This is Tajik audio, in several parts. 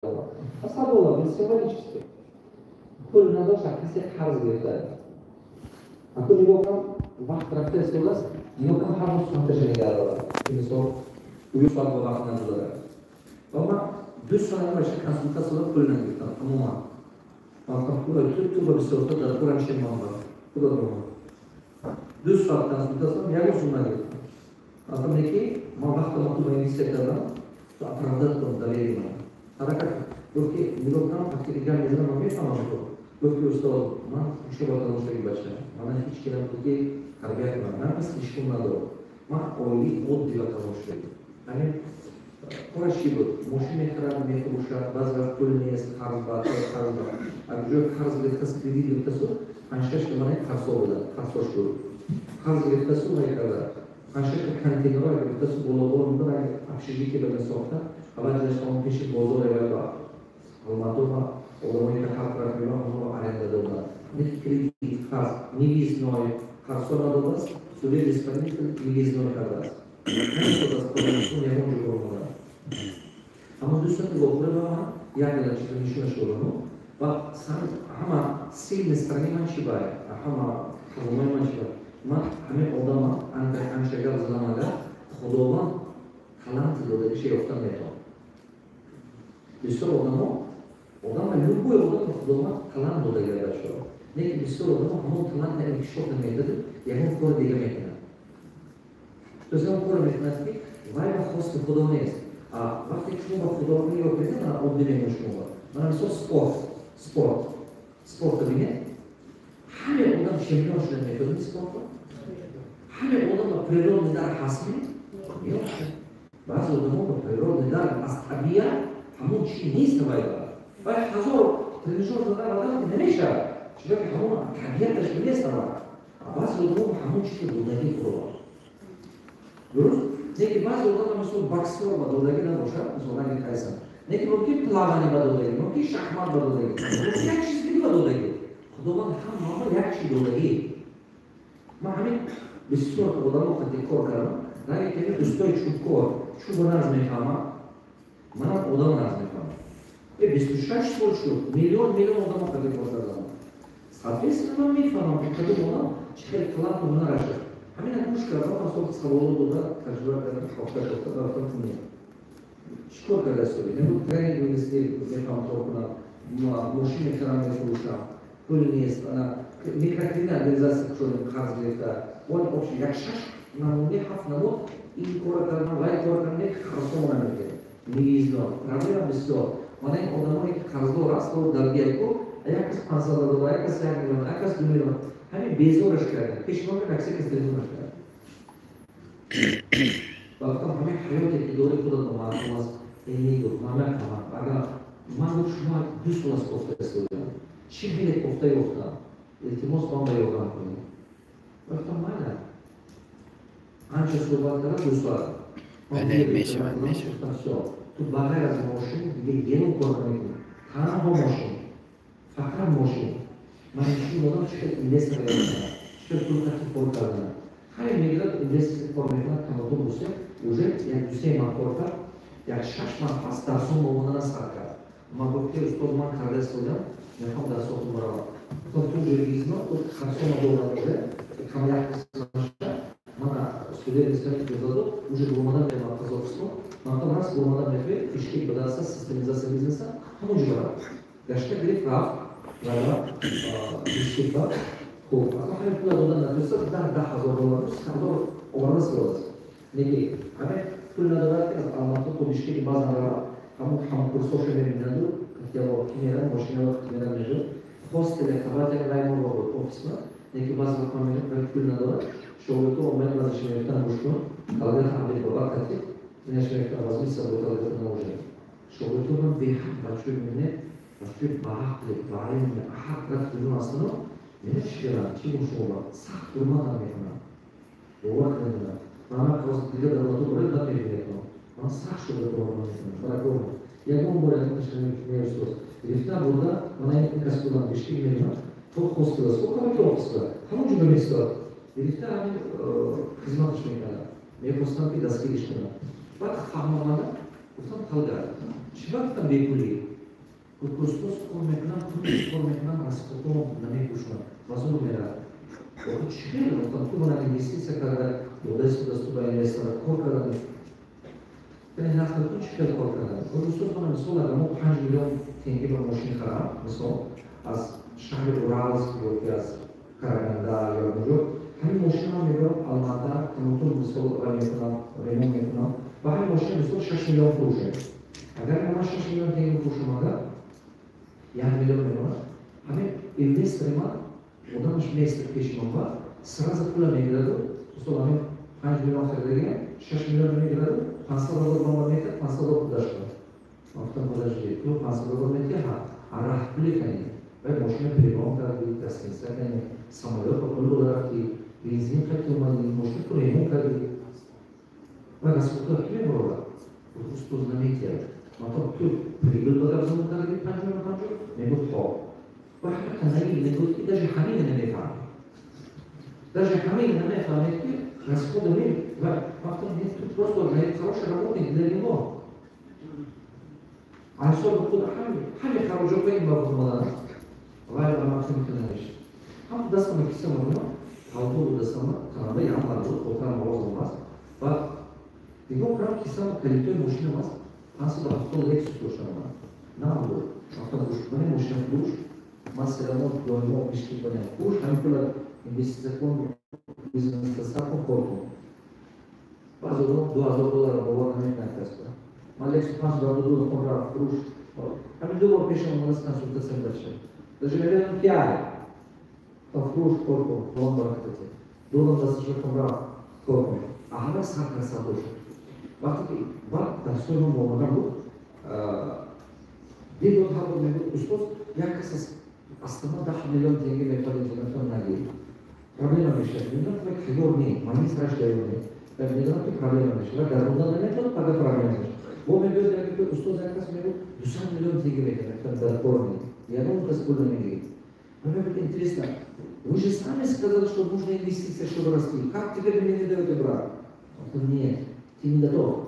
Садолла символически пул надошт, касе қарз гирифта. Аку нигоҳ кунам, вақт рафта истодааст, нигоҳ кунам, ҳар рӯз соаташа нигаҳ дорад. Мисол, ӯ соат ба вақт нагузарад. Ва ман 2 соат баша консультация дод, пул нагирифтам тамоман. Ман гуфтам, ту ба бисёрта дар курам чи ман ба худо донад. 2 соат консультация додам, ягон сум нагирифтам. Гуфтам, неки ман вақтама ту ба инвестия кардам, ту оправдать кун доверие ман. Ҳаракат гуфт, ки нигоҳ кунам, вақте ки гап мезанам, ман мефаҳмам. Гуфт, ки устод, ман хушо ба калоншаги бача, мана ҳеҷ ки набуд, ки тарбия кунам, ман пас ҳечкун надорам, ман оилаи оддӣ ба калоншаги. Ҳамин кораш чӣ буд? Мошин мехарад, мефурӯшад, баъзе вақт пул нест, қарз ба қарз ба аз ҷои қарз гирифтаст, кредит гирифтасу, панҷшаш мана қарзҳо буда, қарзҳо шуд, қарз гирифтасу, вай карда, панҷшашта контейнерҳо гирифтасу, болобор буда, общежитие ба сохта, аввал ҷашон пеши бозоре вай ба Алмато ба одамое ки ҳар тараф меоянд, онҳоро аренда доданд. Кредит, қарз, невыездной қарзҳо надодааст, судебный исполнитель невыездной кардааст, ягон ҷо баромада. Аммо 2 соати вохӯрӣ ба ман як гала чизо нишонаш додаму ва ҳама сильной стороны ман чӣ бай, ҳама тавонои ман чӣ бай. Ман ҳамин одама анча гап задам, агар Худованд таланти додагиша ёфтан метавон. Бисёр одамо, одама, любой одам Худованд талант додага, бачаҳо. Лекин бисёр одамо ҳамон таланта инкишоф намедоду, ягон кори дига мекунад, то есть ягон коре мекунад, ки вай ба хости Худо нест. А вақте ки шумо ба Худо нигоҳ кунед, мана оддӣ мегӯям шумо, мана мисол спорт, спорта бинед, ҳаме одам чемпион шуда метавонад спортро? Ҳаме одам ба природный дар ҳастми? Баъзе одамо ба природный дар, аз табиат ҳамон чи нест. Вай ҳазор тренажер задан одам намешавад, чунки ҳамон табиаташ нест. Ава баъзе одамо ҳамон чизи додагӣ Худованд, дуруст? Неки баъзе одама, мисол, боксёр ба додагӣ набошад, мисол ранги Тайсон, неки мумкин плавание ба додагӣ, мумкин шахмат ба додагӣ, мумкин як чиз дига ба додагӣ. Худованд ҳамаро як чи додагӣ. Ман ҳамин бисёр одамо қати кор кардам, ранги ками устои чӯбкор чӯба нағз мефаҳмам, манам одам нағз мефаҳмам. 26 сол шуд, миллион миллион одамо қати кор кардам, соответственно ман мефаҳмам, ки кадом одам чӣ хел таланту ҳунараш аст. Ҳамина гӯш кардам, асол саволо дода, таҷриба кардам, кофта кофта рафтам. Кунем, чӣ кор карда истоди? Мегӯ, тренинг мефаҳмам, кор кунам, мошин мехарам, мефурӯшам, пул нест, ана микрокредит организация кушодем, қарз гирифта, он общий як шаш намуди, ҳафт намуд ин кора кардам, вай кор кардам, қарзҳо намекунем, невыездной, проблема бисёр. Мана ин одамое ки қарздор аст, долги ку, як кас 500 доллар, як кас 1 миллион, як кас 2 миллион, ҳамин безораш кардем. Пеши мо акси кас телефонаш кард ва гуфтам, ҳамин ҳаёте ки дори, худат ба маъқул аст? Э, гуфт, ман мефаҳмам. Агар ман, гуфт, шумо 2 сол аст кофта истодаам, чӣ билет кофта ёфтам, илтимос, ман ба ёрдам кунед. Гуфтам, майла. Анча суҳбат карда, 2 соат. Бале, мешавад, мешавад. Ту ба ғайр аз мошин дига ягон кор намекунӣ, танҳо мошин, фақат мошин. Ман нишон додам, чӣ хел инвестор ёфтан, чӣ хел пул қати кор кардан. Ҳамин мегирад, инвестор кор мекунад, камоту бусе уже як дусе маҳ кор кард, як 6 маҳ пас дарсон омодана сар кард. Ман гуфт, ки устод, ман карда истодам, мехоҳам дарсотон баравам. Гуфтам, ту ҷойгизно, қарсома дорам, уже кам як қисмаша мана судебный иҷоза дод, уже буромадан меомад Қазоқистон. Ман гуфтам, раст буромадан мехоҳед, Бишкек ба даста системизация бизнеса, ҳамон ҷо барав. Гашта гирифт, рафт ва Бишкек ба. Хуб, ако ҳамин пула додан натуниста, 10,000 доллар 100 ҳазор оварда сиёдааст. Неки ҳамин пул надорад, ки аз Алмато то Бишкеки баъзан равад, ҳамон ҳамкурсоша мебинаду катияло ки мерад, мошинало ки мерад, меҷо хостеле кабатя вай мо буд офисма. Неки баъзе вақт ман мегӯям, пул надорад. Шогирдо омад, баъзеша мегуфтан, гӯш кун, Талгат ҳамид баба кати инаш мегуфтан, возьми с собой Талгата на ужин. Шогирдо ман беҳад бачаи мебинед, бачаи баақли, баилми, ҳар тараф дунё ҳастану мена чӣ кардам, чӣ гум, шумо сахт ҳурматам мекунам, бовар кунед. Ман просто дига давлату доред, бад мебинед, ман сахт шогирдо ҳурмат мекунам. Баракаллоҳ, ягон бор ягон устод гирифта бурда, мана ин кас будам, Бишкек мемонад, то хостел аст, ко ки офис ба ҳамон ҷо меистод, гирифта ҳамин хизматаш мекардам, мехостам, ки дастгириш кунам. Баъд фаҳмомада гуфтам, Талгат, чӣ ба гуфтам, бепулӣ. Устоз, кор мекунам, кор мекунам, расходом намекушам, ба зур меравад. Чӣ хел? Гуфтам, ту мана инвеститсия карда додаисту, дасту ба инвестора кор карда, нақл кун, чӣ хел кор карда? Устоз, мана мисол, агар мо 5 миллион тенге ба мошин харам, мисол, аз шаҳри Уралск ё ки аз Караганда ё куҷо, ҳамин мошина ман мебарам Алмата, камутун, мисол, ва мекунам, ремонт мекунам ва ҳамин мошина, мисол, 6 миллион фурӯшем. Агар ман 6 миллион тенге фурӯшам, агар 1 миллион мемонад. Ҳамин инвестори ман одамаш меистад пеши ман ба сразу пула мегираду, мисол, ҳамин 5 миллион харидагиам, 6 миллион мегираду, 500 000 ба ман метиҳад, 500 000 пулаш кунад. Ман гуфтам: «Подожди, ту 500 000 метиҳ, ҳа, раҳ пуле кани вай мошина перегон кардӣ, гостиница кани, самолёт ба пул дода рафтӣ, бензин қати омадӣ, мошина ту ремонт кардӣ ва расходҳо ки мебарорад?» Устоз, наметиҳад. Ман ту прибыль ба гап зан кардӣ, 50 на 50. Мегуфт: «Хо». Ва ҳама канаги мегуфт, ки даже ҳамина намефаҳмед, даже ҳамина намефаҳмед, ки расходы ва вақте ту просто хороший работник для него, ҳисоби худ ҳами хароҷотҳо ин ба омадан. Вай ба мақсуд канавиш ҳам дастама киса мекунам, палто буд дастама, канада ям буд, хотирам розам аст. Ва нигоҳ кардам, кисама калитои мошинам аст, 570 Лексус доштам ман, нав буд. Гуфтам: «Гӯш, мани мошина фурӯш, ман всё равно доимо мишкил баням, фурӯш, ҳамин пула инвеститсия кун, бизнеса сар кун, кор кун». Баъзе одам 2000 долларро бовар намекунад кас. Ман Лексус 572 кун, рафт, фурӯш. Ҳамин ду бор пешам омадааст, консултатсия дошта, даже мебинам, ки ай та фурӯш, кор кун, фалон баракатате додам дасташа кун, рафт, кор кун. А ҳама сар каса дошт. Вақте ки баъд дарсои ман омада буд, дидод, ҳар бор мегуфт: «Устоз, як кас аз Астана 10 миллион тенге мехоҳад инҷо, нагир, проблема мешавад». Медонам, ки тайёр не, ман сараш тайёр не, медонам, ки проблема мешавад, дар монда наметавонад, пага проблема мешавад. Бо мегӯяд ки: «Устоз, як кас мегӯяд, 200 миллион тенге метавад». Дар кор не, ягон кас пул намегирад. Мегӯяд: «Интересно, вы же сами сказали, что нужна инвестиция, чтобы расти, как теперь мне не даете брать?» Нет, ты не готов,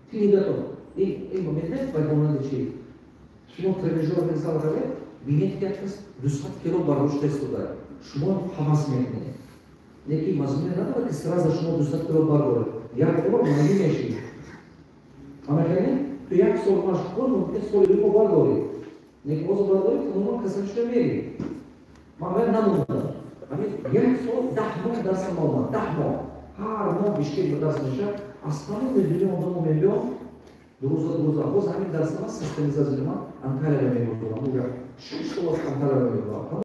ты не готов. И момент ба монанди чи, шумо тренажерный зал равед, бинед, ки як кас 200 кило бардошта истода, шумо ҳавас мекунед, лекин мазмуне надорад, ки сразу шумо 200 кило бардоред. Як бор майӣ мешӣ. Амакани ту як сол машқ кун, мумкин соли думо бардорӣ, лекин ҳозир бардорӣ, тамоман касал шуда мерӣ. Ман бояд намондам. Ҳамин як сол 10 моҳ дарсам омад, 10 моҳ, ҳар моҳ Бишкек ба дарс мешавад, аз тамоми дунё одамо мебиём, 2 рӯза, 2 рӯза. Боз ҳамин дарсама системизатсия ман Анталияда мегузорам, уже 6 сол аст Анталияда мегузорам.